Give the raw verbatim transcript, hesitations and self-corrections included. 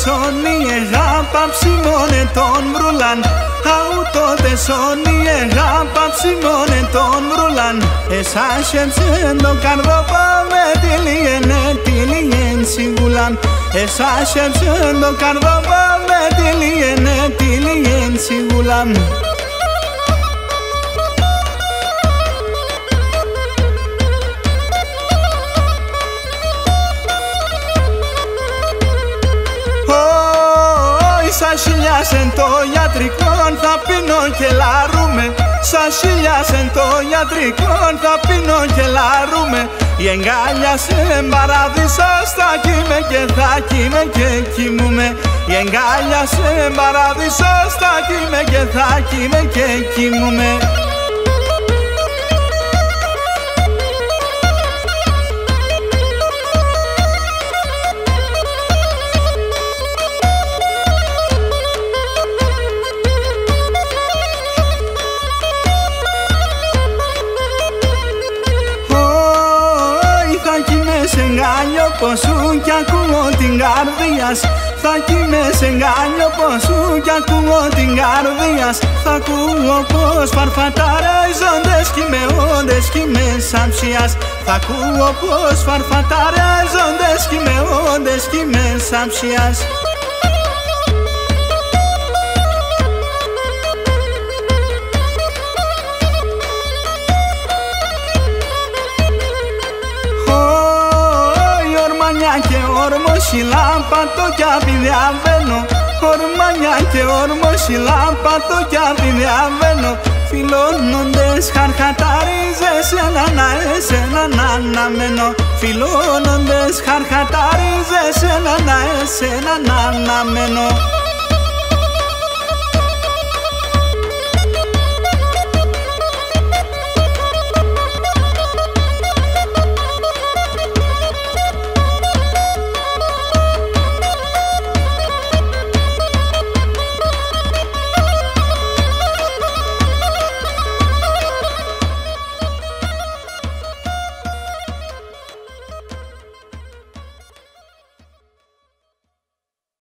Σόνι εγάπαψ' ημών ετόν βρουλάν, αούτοτε σόνι εγάπαψ' ημών ετόν βρουλάν. Εσάσεψεν το καρδόν μ', ετήλιεν, ετήλιεν σι γουλάν. Εσάσεψεν το καρδόν μ', ετήλιεν, ετήλιεν σι γουλάν. Ωοι, σα χιλιάσεν το γιατρικόν, θα πίνω και λαρούμαι. Σα χιλιάσεν το γιατρικόν, θα πίνω και λαρούμαι. Η αγκαλιά σε παράδεισος, θα κοίμαι και θα κοίμαι και κοιμούμαι. Η αγκαλιά σε παράδεισος, θα κοίμαι και θα κοίμαι και κοιμούμαι. Ωοι, θα κοίμαι σ' εγκάλιον ποσού κι ακούω την καρδία σ'. Θα κοίμαι σ' εγκάλιον ποσού κι ακούω την καρδία σ'. Θα ακούω πως φαρφατάρες ζώντες κι με, όντες κι με σ' αψίας. Θα ακούω πως φαρφατάρες ζώντες κι με, όντες κι με σ' αψίας. Ωοι, ορμανιά και ορμοσχυλά, πατώ κι απ' ν' διαβαίνω. Ορμανιά και ορμοσχυλά, πατώ κι απ' ν' διαβαίνω. Φιλώνοντες χαρχατάρεις, εσέναν, εσέναν αναμένω. Φιλώνοντες χαρχατάρεις, εσέναν, εσέναν αναμένω.